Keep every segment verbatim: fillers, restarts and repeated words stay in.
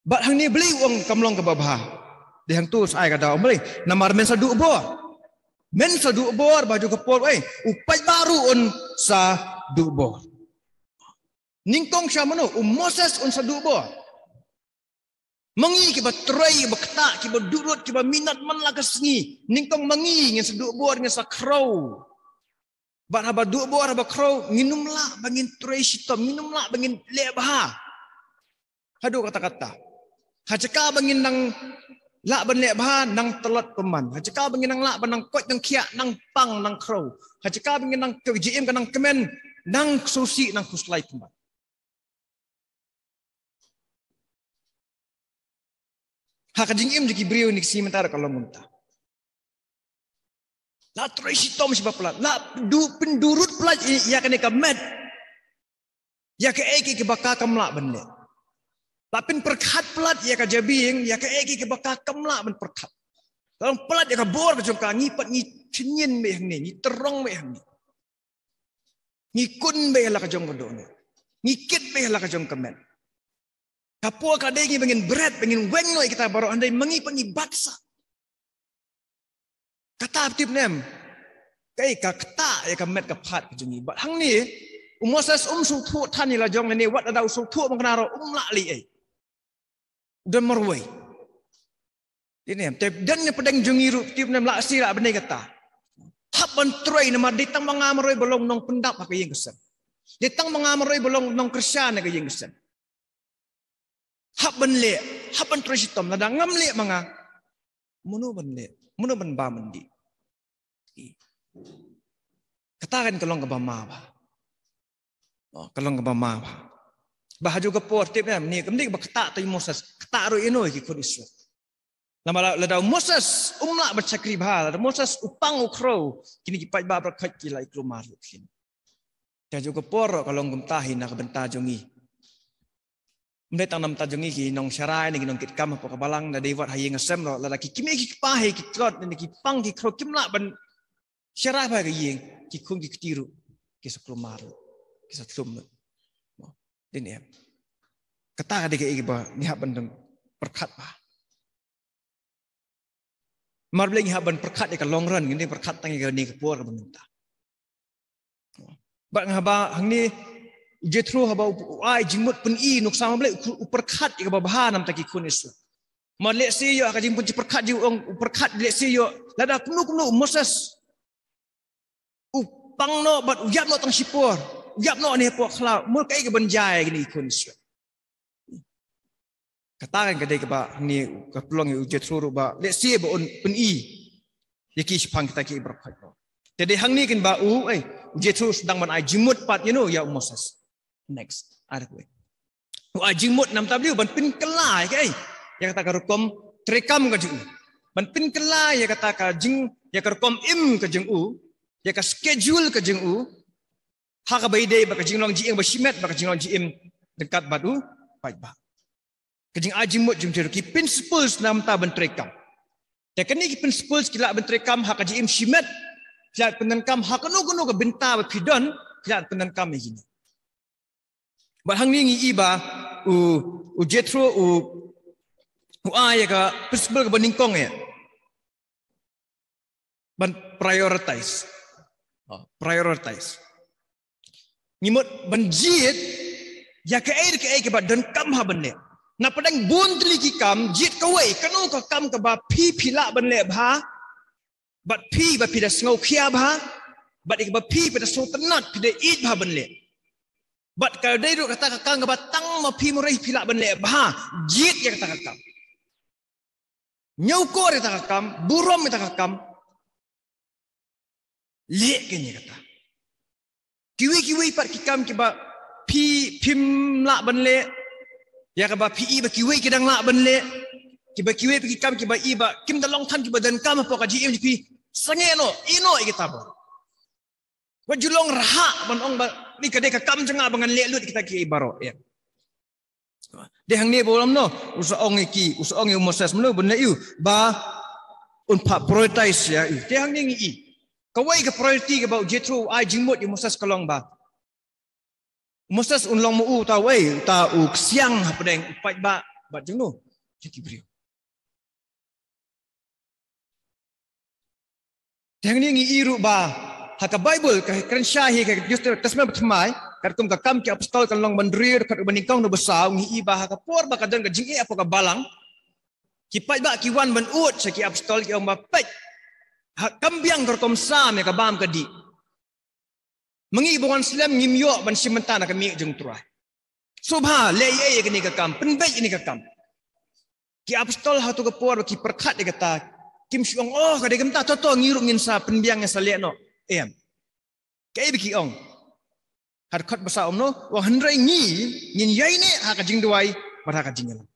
Bad hangne balei u ong kam long kaba bha? Dei hangtu sa ai ka daw balei? Namar men sa duh bor. Men sa duh bor, bad ha kajuh ka por, eh, u paidbah ruh un sa duh bor. Nyngkong sha mano, u Moses un sa duh bor. Ma ngi kiba trei, ba ktah, kiba duh lut, kiba minot man la ka sngi. Nyngkong ma ngi ngin sa duh bor, ngin sa khrew. Bad haba duh bor, haba khrew, ngin ym lah ba ngin trei shitom, ngin ym lah ba ngin leh bha. Haduh katta-katta. Ha jaka ba ngin nang lah ban leh bha, nang tlot pynban. Ha jaka ba ngin nang lah ban nang koit nang khiah, nang pang nang khrew. Ha jaka ba ngin nang, ka jingim ka nang kmen, nang ksusi, nang khuslai pynban. Ha ka jingim jong ki briew kine ki sngi mynta ruh ka long kumta. La trei shitom shiba palat, la duh, pyndurut palat ïa kane ka met. Ïa kaei kaei kaba ka kam lah ban leh. La pynpyrkhat palat ïa ka jabieng, ïa kaei kaei kaba ka kam lah ban pyrkhat. La long palat ïa ka bor ka jong ka, ngi pat ngi chynñieng beit hangne, ngi tyrong beit hangne. Ngi khun beit ha la ka jong ka dohnud. Ngi kit beit ha la ka jong ka met. Ka por ka dei ngi ba ngin bret, ba ngin weng noh ïa kita baroh, hynrei ma ngi pat ngi bat sah. Kata tip ne em. Kaei ka ktah ïa ka met ka phad ka jong ngi. Bad hangne, u Moses um sngewthuh than ïa la jong lane, wat lada u sngewthuh ban kynmaw ruh um lah leh ei. U don marwei. Dei ne em, te don ne pdeng jong ngi ruh, tip ne em, lah shi lah ban ïa kata. Hap ban trei namar dei tang ma nga marwei ba long nongpyndap ha ka ïing ka sem. Dei tang ma nga marwei ba long nongkyrshan ha ka ïing ka sem. Hap ban leh, hap ban trei shitom, lada ngam leh ma nga, mano ban leh, mano ban bam ïa ngi. Kata kan ka long kaba ma bha. Oh, ka long kaba ma bha. Ba ha kajuh ka por tip ne em, ne kam dei ba ktah tang ïa u Moses, ktah ruh ïa no ïa ki khun Israel. Namar la, lada u Moses um lah ban shakri bha, lada u Moses u pang u khrew, kine ki paidbah baroh khoit ki la ïa kulmar ruh kin. Te ha kajuh ka por ruh ka long kumta hi na ka bynta jong ngi. Ym dei tang na ka bynta jong ngi ki nongsharai ne ki nongkitkam hapoh ka balang, lada dei wat ha ïing ha sem ruh, lada ki kmie ki kpa hi ki tlot ne ki pang ki khrew kim lah ban sharai bha ka ïing, ki khun ki kti ruh ki sa kulmar ruh, ki sa thlum ruh. Dei ne em. Kata ka dei kaei kaba ngi hap ban don pyrkhat bha. Namar balei ngi hap ban pyrkhat ïa ka long run, ngim dei pyrkhat tang ïa kane ka por kaba mynta. Bad nga haba hangne u Jethro haba u, u ai jingmut pyni nuksa ma balei u, u pyrkhat ïa kaba bha na ka bynta ki khun Israel. Namar lehse ïoh ha ka jingpyni pyrkhat jong u, u pyrkhat lehse ïoh lada kumno kumno u Moses u pang noh bad u ïap noh tang shipor, u ïap noh ne hapoh khlaw, mut kaei kaban jia ïa kine ki khun Israel. Kata kan ka dei kaba hangne ka pynlong ïa u Jethro ruh ba lehse ba un pyni ïa ki shaphang kita ki baroh khoit. Te dei hangne kan ba u, eh, u Jethro sdang ban ai jingmut pat ïa no, ïa u Moses. Next. Ar kwe. U ai jingmut na ka bynta balei, ban pynkylla ïa kaei, ïa kata ka rukom treikam ka jong u. Ban pynkylla ïa kata ka jing, ïa ka rukom im ka jong u, ïa ka schedule ka jong u. Ha kaba ïadei bad ka jinglong jingim ba shimet, bad ka jinglong jingim ryngkat bad u paidbah. Ka jingai jingmut jong u Jethro, ki principles na ka bynta ban treikam. Te kine ki principles ki lah ban treikam ha ka jingim shimet, ki lah pyndonkam ha kano kano ka bynta ba phi don, ki lah pyndonkam ïa kine. Bad hangne ngi i ba u, u Jethro u, u ai ïa ka principle kaba nyngkong ïa ban prioritize. Oh, prioritize. Ngi mut ban jied ïa kaei kaei kaba donkam ha ban leh. Na pdeng bun tylli ki kam, jied kawei, kano ka kam kaba phi phi lah ban leh bha, bad phi ba phi da sngewkhia bha, bad ïa kaba phi phi da sngewtynnat, phi da ïeit bha ban leh. Bad ka dei ruh kata ka kam kaba tang ma phi marwei phi lah ban leh bha, jied ïa kata ka kam. Ñiewkor ïa kata ka kam, burom ïa kata ka kam. Leh kane ïa kata. Kiwei kiwei pat ki kam kiba phi phim lah ban leh, ïa kaba phi i ba kiwei ki dang lah ban leh, kiba kiwei pat ki kam kiba i ba kim da long than kiba donkam hapoh ka jingim jong phi, sangeh noh, ïeh noh ïa kita baroh. Wat ju long rhah ban ong ba ni ka dei ka kam jong nga ba ngan leh lut kita kiei baroh, ïa. Dei hangne ba u lam no, u sa ong ïa ki, u sa ong ïa u Moses mano ban leh ïa u, ba un phah prioritize ïa u. Dei hangne ngi i. Kawei ka priority kaba u Jethro u ai jingmut ïa u Moses ka long ba Moses un long ma u uta uei, uta u ksiang hapdeng u paidbah, bad jong no, jong ki briew. Te hangne ngi i ruh ba ha ka Bible, ka kren sha hi ka New Testament ba thymmai, katkum ka Kam ki Apostol ka lynnong ba hynriew, dkhot ba nyngkong haduh ba saw, ngi i ba ha ka por ba ka don ka jingeh hapoh ka balang, ki paidbah ki wan ban ud sha ki apostol, ki ong ba, peit, ha, kam biang ka rukom sam ïa ka bam ka dih. Ma ngi ba wan slem ngim ïoh ban shim bynta na ka mihngi jong U Trai. Sngewbha leh ei ei ïa kane ka kam, pynbeit ïa kane ka kam. Ki apostol ha kato ka por ba ki pyrkhat ïa kata, kim shu ong, oh, ka dei kumta, to to, ngi ruh ngin sa pynbiang, ngin sa leh noh. Em. Kaei ba ki ong? Ha dkhot ba saw ong no, u ong, hynrei ngi ngin ïaineh ha ka jingduwai bad ha ka jingïalap.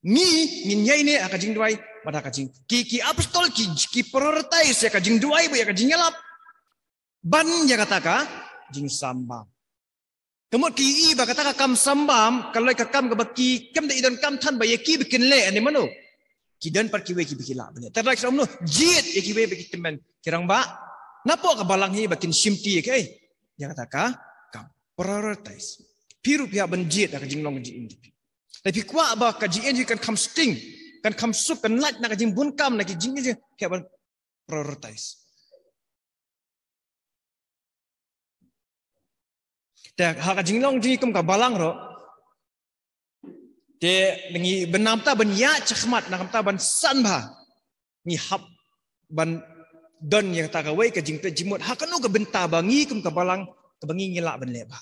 Ngi ngin ïaineh ha ka jingduwai bad ha ka jing, ki, ki apostol ki, ki prioritize ïa ka jingduwai bad ïa ka jingïalap ban ïa kata ka jingsam bam. Ka mut ki i ba kata ka kam sam bam ka long ka kam kaba ki, kam dei i donkam than ba ïa ki ba kin leh, ne mano? Ki don pat kiwei kiba ki lah ban leh. Te U Trai u ong no, jied ïa kiwei ba ki tymmen, ki rangbah, napoh ka balang hi ba kin shimti ïa kaei, ïa kata ka kam. Prioritize. Phi ruh phi hap ban jied ha ka jinglong jingim jong phi. Te phi kwah ba ka jingim jong phi kan kham sting, kan kham suk, kan lait na ka jingbun kam, na ki jingim jong phi, phi hap ban prioritize. Te ha ka jinglong jingim kum ka balang ruh, te ngi bynta ban ïaid shakhmat, na ka bynta ban san bha, ngi hap ban don ïa kata kawei ka jingpeit jingmut ha kano ka bynta ba ngi kum ka balang, kaba ngi, ngi lah ban leh bha.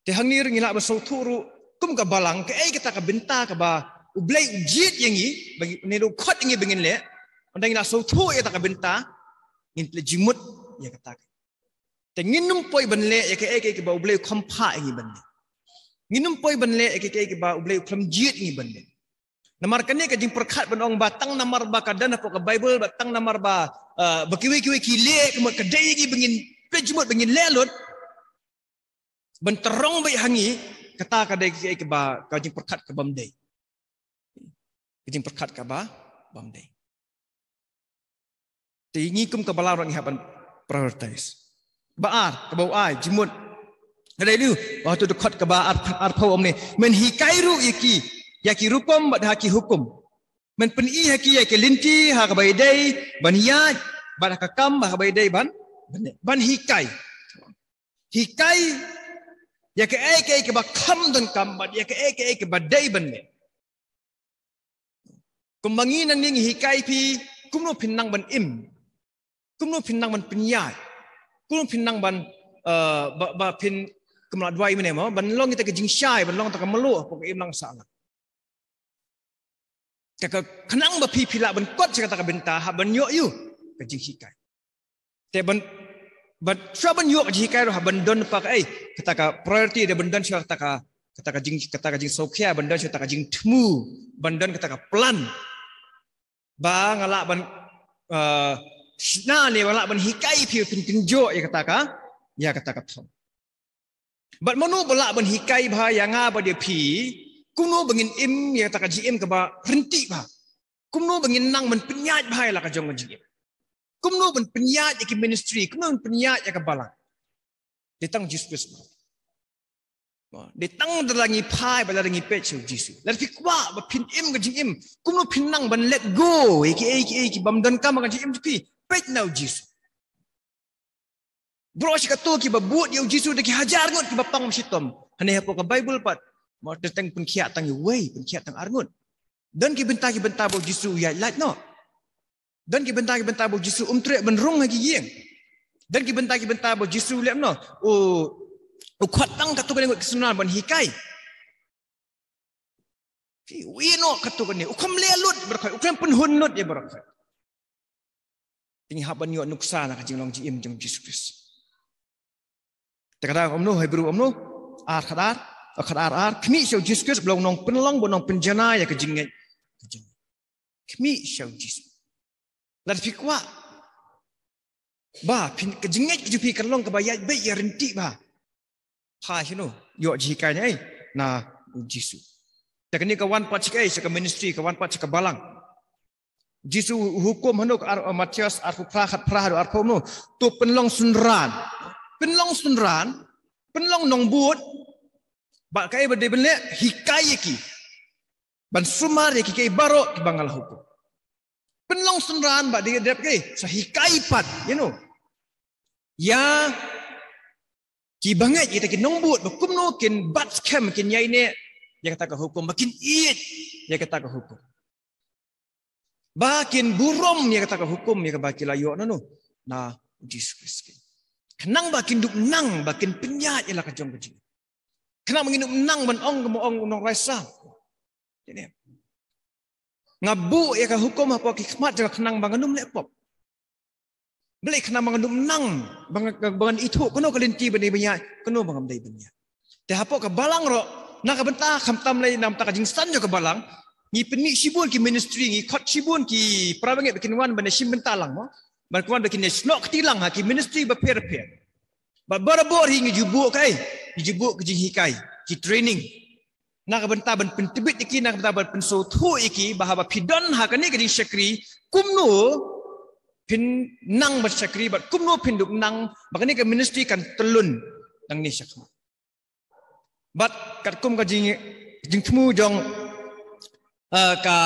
Te hangne ruh ngi lah ban sngewthuh ruh kum ka balang, kaei kata ka bynta kaba U Blei u jied ïa ngi, ba ngi, ne u khot ïa ngi ba ngin leh. Ynda ngi lah sngewthuh ïa kata ka bynta, ngin peit jingmut ïa kata. Te ngin ym poi ban leh ïa kaei kaei kaba U Blei u kham phah ïa ngi ban leh. Ngin ym poi ban leh ïa kaei kaei kaba U Blei u khlem jied ïa ngi ban leh. Namar kane ka jingpyrkhat ban ong ba tang namar ba ka don hapoh ka Bible, ba tang namar ba, eh, ba kiwei kiwei ki leh, ka mut ka dei ïa ngi ba ngin peit jingmut, ba ngin leh lut, ban tyrong beit ha ngi, kata ka dei ka, ka, ka jingpyrkhat ka bym dei. Ka jingpyrkhat ka ba, bym dei. Te ngi kum ka balang ruh ngi hap ban prioritize. Ba ar, kaba u ai jingmut. Ka dei lei, ba ha tu dkhot kaba ar, arphew ong ne, men hikai ruh ïa ki, ïa ki rukom bad ha ki hukum. Men pyni ha ki ïa ki lynti ha kaba ïadei ban ïaid, bad ha ka kam ha kaba ïadei ban, ban, ban hikai. Hikai ïa kaei kaei kaba kham donkam bad ïa kaei kaei kaba dei ban leh. Kumba ngi nangne ngi hikai phi kumno phin nang ban im, kumno phin nang ban pynïaid, kumno phin nang ban, eh, ba, ba phin, kum la duwai mynne mo, ban long ïa kata ka jingshai, ban long ïa kata ka mluh hapoh ka imlang sahlang. Te ka khnang ba phi, phi lah ban kot sha kata ka bynta, hap ban ïoh ïa ka jinghikai. Te ban, ban, shuwa ban ïoh ka jinghikai ruh, hap ban don pat kaei, kata ka priority, dei ban don shuwa kata ka, kata ka jing, kata ka jingsngewkhia, ban don shuwa kata ka jingthmu, ban don kata ka plan. Ba nga lah ban, eh, shna ne ba lah ban hikai phi, phin kynjoh ïa kata ka, ïa kata ka thong. Bad mano ba lah ban hikai bha ïa nga bad ïa phi kumno ba ngin im ïa kata ka jingim kaba ryntih bha. Kumno ba ngin nang ban pynïaid bha ïa la ka jong ka jingim. Kumno ban pynïaid ïa ki ministry, kumno ban pynïaid ïa ka balang. Dei tang Jisu Khrist. Dei tang da la ngi phai bad la ngi peit sha u Jisu. Lada phi kwah ba phin im ka jingim, kumno phin nang ban let go ïa kiei kiei ki bym donkam ha ka jingim jong phi. Peit na u Jisu. Baroh shi katto kiba bud ïa u Jisu da ki hajar ngut kiba pang shitom. Hangne hapoh ka Bible pat, mo, teng pynkhiah tang iwei, pynkhiah tang ar ngut. Don ki bynta ki bynta ba u Jisu u ïaid lait noh. Don ki bynta ki bynta ba u Jisu um treh ban rung ha ki ïing. Don ki bynta ki bynta ba u Jisu leh noh, u, u khot tang katto katne ngut ki synran ban hikai. Phi ïohi noh katto katne, u khlem leh lut baroh khoit, u khlem pynhun lut ïa baroh khoit. Te ngi hap ban ïoh nuksa na ka jinglong jingim jong u Jisu Khrist. Te ka dang ong kumno, Hebru ong kumno, ar khat ar, khat ar ar, khmih sha u Jisu Khrist ba long u nongpynlong, ba u nongpynjanai ïa ka jingngeit. Khmih sha u Jisu. Lada phi kwah ba phin, ka jingngeit ka jong phi kan long kaba ïaid beit, ïa ryntih bha, phai shano, ïoh jinghikai na ei, na u Jisu. Te kane ka wan pat sha kaei, sha ka ministry, ka wan pat sha ka balang. Jisu u hukum hano, ka ar, Mathaios arphew phra, khat phra haduh arphew, no. To pynlong synran. Pynlong synran, pynlong nongbud. Bad kaei ba dei ban leh, hikai ïa ki. ban sumar ïa ki kaei baroh kiba nga la hukum. Pynlong synran bad dei dep ki sa hikai pat, you know. Ïa kiba ngeit, ïa kita ki nongbud, ba kumno kin bat skhem, kin ïaineh ïa kata ka hukum, ba kin ïeit ïa kata ka hukum, ba kin burom ïa kata ka hukum ïa kaba ki la ïoh na no, na U Jisu Khrist. Khnang ba kin dup nang, ba kin pynïaid ïa la ka jong ka jingim. Khnang ba ngin dup nang ban ong kumba ong u nongrwai Salm. Ïa ne, nga buh ïa ka hukum hapoh ki khmat jong nga khnang ba ngan ym leh pop. Balei? Khnang ba ngan dup nang, ba ngan, ba ngan ithuh kano ka lynti ba dei ban ïaid, kano ba ngam dei ban ïaid. Te hapoh ka balang ruh, na ka bynta, khamtam lei na ka bynta ka jingsan jong ka balang, ngi pynmih shibun ki ministry, ngi khot shibun ki para bangeit ba kin wan ban ïashim bynta lang mo, ban kin wan ba kin ïasnoh kti lang ha ki ministry bapher bapher. Bad barabor hi ngi ju buh kaei, ngi ju buh ka jinghikai, ki training, na ka bynta ban pyntbit ïa ki, na ka bynta ban pynsngewthuh ïa ki ba haba phi don ha kane ka jingshakri, kumno phin nang ban shakri, bad kumno phin dup nang ba kane ka ministry kan tyllun nangne shakhmat. Bad katkum ka jing, jingthmu jong, eh, ka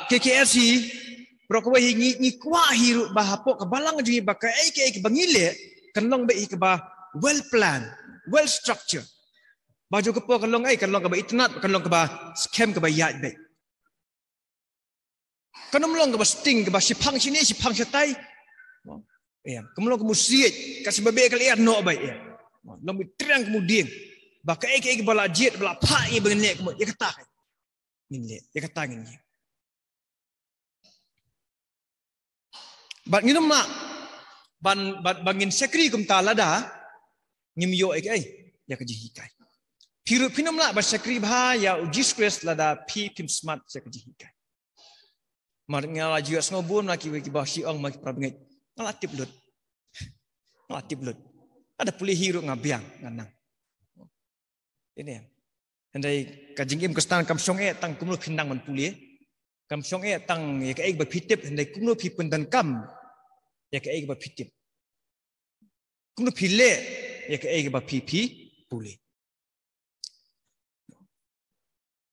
K K R C, baroh kawei hi ngi, ngi kwah hi ruh ba hapoh ka balang jong ngi ba kaei kaei kaba ngi leh kan long beit hi kaba well planned, well structured. Ba ju ka por kan long ei, kan long kaba itynnad, kan long kaba skhem, kaba ïaid beit. Kan ym long kaba sting, kaba shiphang shane, shiphang shatai. Ïa, kan ym long ka musiej, ka sibabeh ka lyer noh beit, ïa. Long beit triang ka mudieng. Ba kaei kaei kaba la jied, ba la phah ïa ba ngin leh, ka mut ïa kata ngin leh, ïa kata ngin leh. Bad ngin ym lah ban, ban, ban ngin shakri kumta lada ngim ïoh ïa kaei, ïa ka jinghikai. Phi ruh phin ym lah ban shakri bha ïa U Jisu Khrist lada phi phim smat ïa ka jinghikai. Mar nga la ju ïohsngew bun na kiwei kiba shu ong, ma ki para bangeit, nga la tip lut. Nga la tip lut. Lada pule hi ruh nga biang, nga nang. Ine. Hynrei ka jingim Khristan kam shong eh tang kumno phi nang ban pule. Kam shong eh tang ïa kaei ba phi tip, hynrei kumno phi pyndonkam ïa kaei ba phi tip. Kumno phi leh ïa kaei ba phi, phi pule.